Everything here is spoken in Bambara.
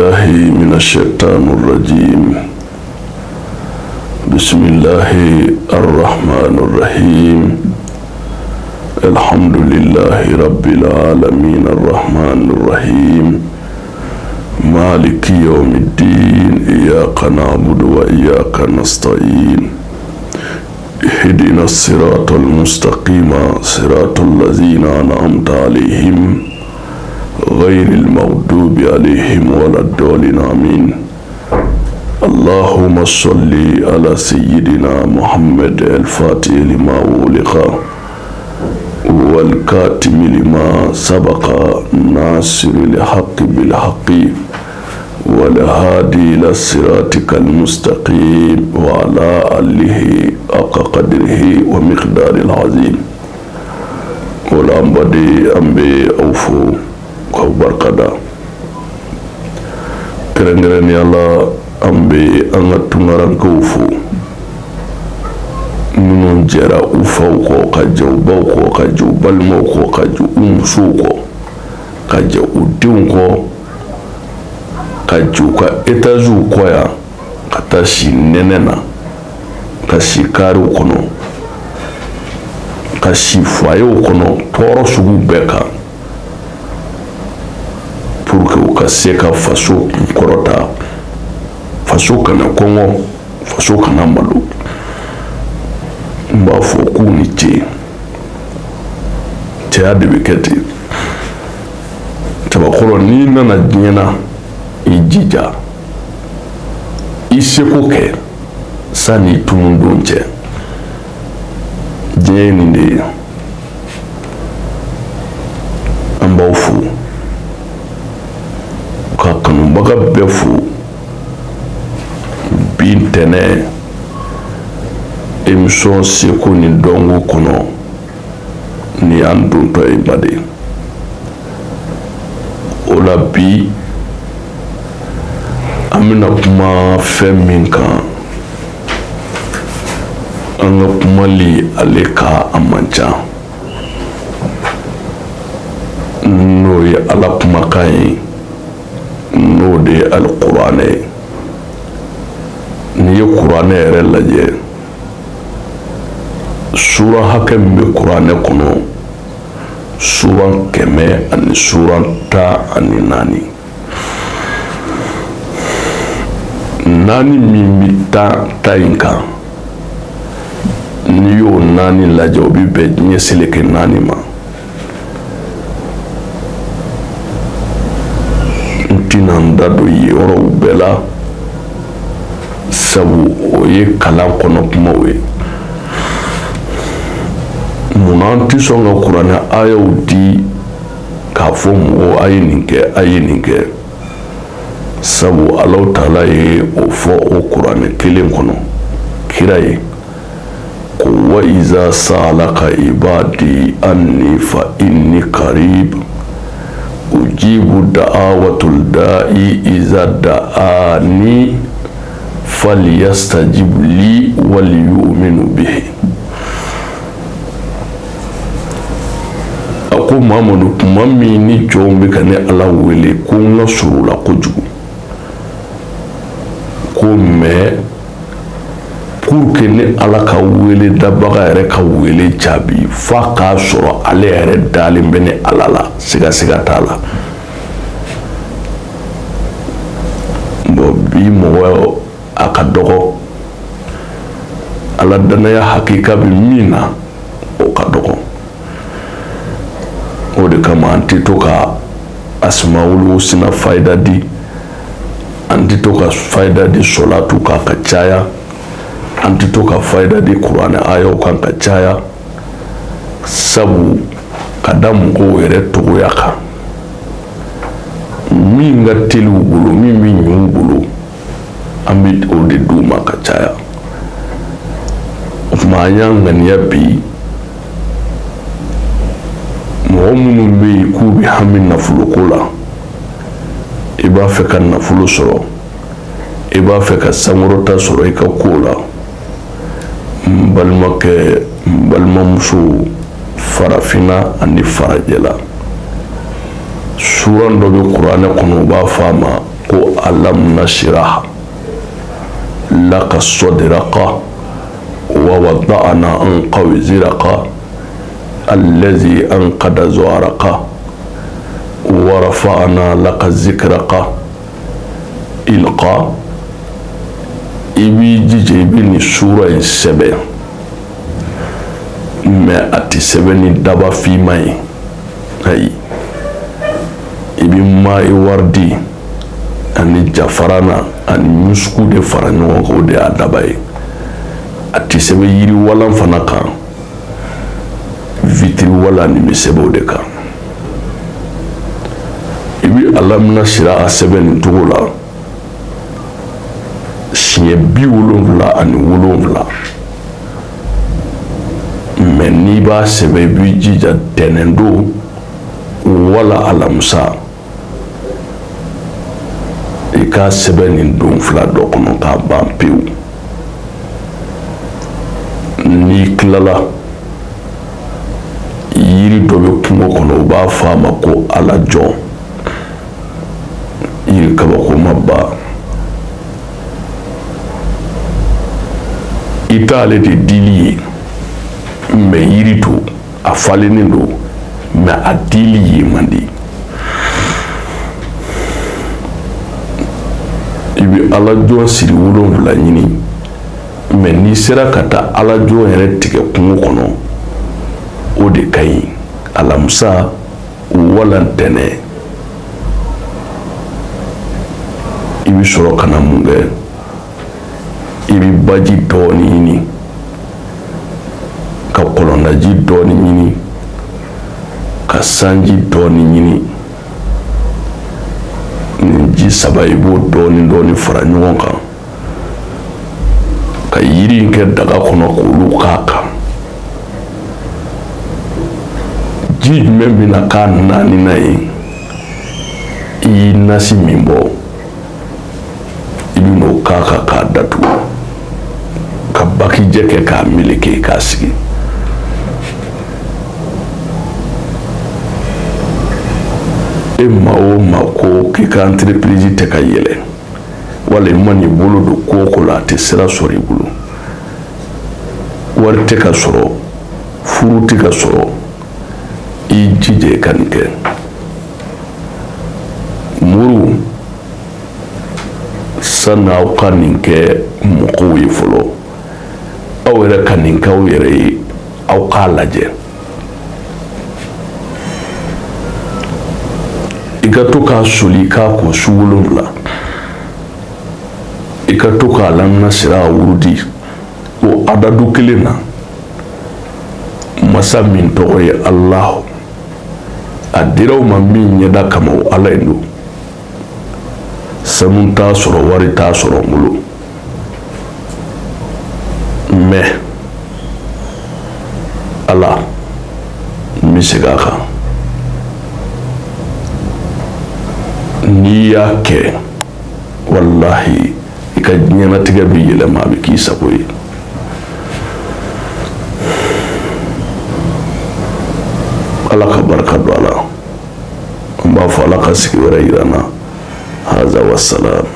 بالله من الشيطان الرجيم. بسم الله الرحمن الرحيم. الحمد لله رب العالمين الرحمن الرحيم مالك يوم الدين إياك نعبد وإياك نستعين اهدنا الصراط المستقيم صراط الذين أنعمت عليهم غير المغضوب عليهم ولا الضالين آمين. اللهم صل على سيدنا محمد الفاتح لما أغلق والكاتم لما سبق ناصر الحق بالحق والهادي إلى صراطك المستقيم وعلى آله حق قدره ومقدار العظيم. والأنبدي أنبي أوفو k'aw barikada kɛrɛnkɛrɛnnenya la an bɛ an ka tunkarankew fo minnu jɛra u faw kɔ ka jɛ u baw kɔ ka jɛ u balimaw kɔ ka jɛ u musow kɔ ka jɛ u denw kɔ ka jɛ u ka etaziw kɔ yan ka taa si nɛnɛ na ka si kaariw kɔnɔ ka si fuwayew kɔnɔ tɔɔrɔ sugu bɛɛ kan pour que u ka se ka faso kunkɔrɔta, faso kana kɔngɔ, faso kana malo. N b'a fɔ k'u ni ce. Cɛya de bɛ kɛ ten. Cɛbakɔrɔ, n'i nana diɲɛ na, i jija i seko kɛ sanni tunu don cɛ. Diɲɛ ye nin de ye. An b'aw fo ka kanubaga bɛɛ fo. Bi ntɛnɛn émission seko ni dɔnko kɔnɔ, nin y'an dontɔ ye baden. O la bi an bɛna kuma fɛn min kan, an ka kumali ale ka a man ca, n'o ye Ala kumakan ye, n'o de ye alikuranɛ ye. N'i ye kuranɛ yɛrɛ lajɛ, sura hakɛ min bɛ kuranɛ kɔnɔ, suran 114, naani min bɛ taa in kan, n'i y'o naani lajɛ, o bɛ bɛn diɲɛ seleke naani ma. N tɛna n da don yen yɔrɔw bɛɛ la, sabu o ye kalan kɔnɔ kumaw ye. Munna an tɛ sɔn ka kuranɛ ayaw di k'a fɔ mɔgɔw a ye nin kɛ, a ye nin kɛ? Sabu Alahu Taala ye o fɔ o kuranɛ kelen kɔnɔ kira ye ko wa iza sa'alaka ibadi anni fa inni qarib ujibu da'awatul da'i iza da'ani falyastajib li wal yu'minu bihi. A ko Mamadu, kuma min ni jɔnw bɛ ka ne Ala wele ko n ka surun u la kojugu, ko mais pour que ne Ala ka wele dabaga yɛrɛ ka wele jaabi, f'a k'a sɔrɔ ale yɛrɛ dalen bɛ ne Ala la, siga t'a la. Bon, bi mɔgɔ a ka dɔgɔ, Ala danaya hakika bɛ min na, o ka dɔgɔ. O de kama an tɛ to ka Asmaul Husna fayida di, an tɛ to ka fayida di sɔlatu kan ka caya, an tɛ to ka fayida di kuranɛ ayaw kan ka caya, sabu ka da mɔgɔw yɛrɛ togoya kan. Min ka teli u bolo, min bɛ ɲɛ u bolo, an bɛ o de d'u ma ka caya. O tuma an y'an ŋaniya bi, mɔgɔ minnu bɛ yen k'u bɛ hami nafoloko la, i b'a fɛ ka nafolo sɔrɔ, i b'a fɛ ka sankɔrɔta sɔrɔ i ka ko la, n balimakɛ, n balimamuso, farafinna ani farajɛla, suran dɔ bɛ kuranɛ kɔnɔ, u b'a fɔ a ma Ko alam nashrah laka sadraka wa wada'na anka wizraka allazi anqada zuhraka wa rafa'na laka zikraka. Ilqa, i b'i jija i bɛ nin sura in sɛbɛn, mais a tɛ sɛbɛn ni daba finman ye. Ayi, i bɛ mayi waridi ani jafarana ani musuku de fara ɲɔgɔn kan, o de y'a daba ye. A tɛ sɛbɛn yiriwalan fana kan, vitiriwalan nin bɛ sɛbɛn o de kan. I bɛ alamina sira a sɛbɛn nin cogo la siɲɛ 77. Mais n'i b'a sɛbɛn, i b'i jija tɛnɛn don wala alamisa, i k'a sɛbɛn nin don fila dɔ kɔnɔ k'a ban pewu. N'i tilala, yiri dɔ bɛ kungo kɔnɔ, u b'a fɔ a ma ko alajɔn, yiri kabakoma ba. I t'ale de dili ye, mais yiri to a falennen don, mais a dili ye man di. I bɛ alajɔn siri 7 ɲini, mais n'i sera ka taa alajɔn yɛrɛ tigɛ kungo kɔnɔ, o de ka ɲi. Alamisa wala ntɛnɛn, i bɛ sɔrɔ ka na mun kɛ? I bɛ baji dɔɔni ɲini, ka kɔlɔndaji dɔɔni ɲini, ka sanji dɔɔni ɲini. Nin ji saba i b'o dɔɔni dɔɔni fara ɲɔgɔn kan, ka yiri in kɛ daga kɔnɔ k'olu k'a kan. Ji jumɛn bɛna k'a naaninan ye? I y'i nasi min bɔ, i bɛ n'o k'a kan k'a datugu, ka bakijɛ kɛ k'a meleke k'a sigi. E maa o maa ko k'i ka entreprise tɛ ka yɛlɛ, wala i man'i bolo don ko o ko la, a tɛ sira sɔrɔ i bolo, wari tɛ ka sɔrɔ, furu tɛ ka sɔrɔ, i jija i ka nin kɛ. Muru, sanni aw ka nin kɛ mɔgɔw ye fɔlɔ, aw yɛrɛ ka nin k'aw yɛrɛ ye, aw k'a lajɛ. I ka to k'a soli k'a ko su 7, i ka to k'a lamina sira a wurudi o adadu kelen na. Masa min tɔgɔ ye Alahu, a dira aw ma min ɲɛda kama, o Ala in don. Sanu t'a sɔrɔ, wari t'a sɔrɔ n bolo, mais Ala, n bɛ segin a kan. N'i y'a kɛ, walahi, i ka diɲɛlatigɛ bɛ yɛlɛma, a bɛ k'i sago ye. Ala ka barika don a la. An b'a fɔ Ala ka sigi wɛrɛ yira n na. Haza wassalam.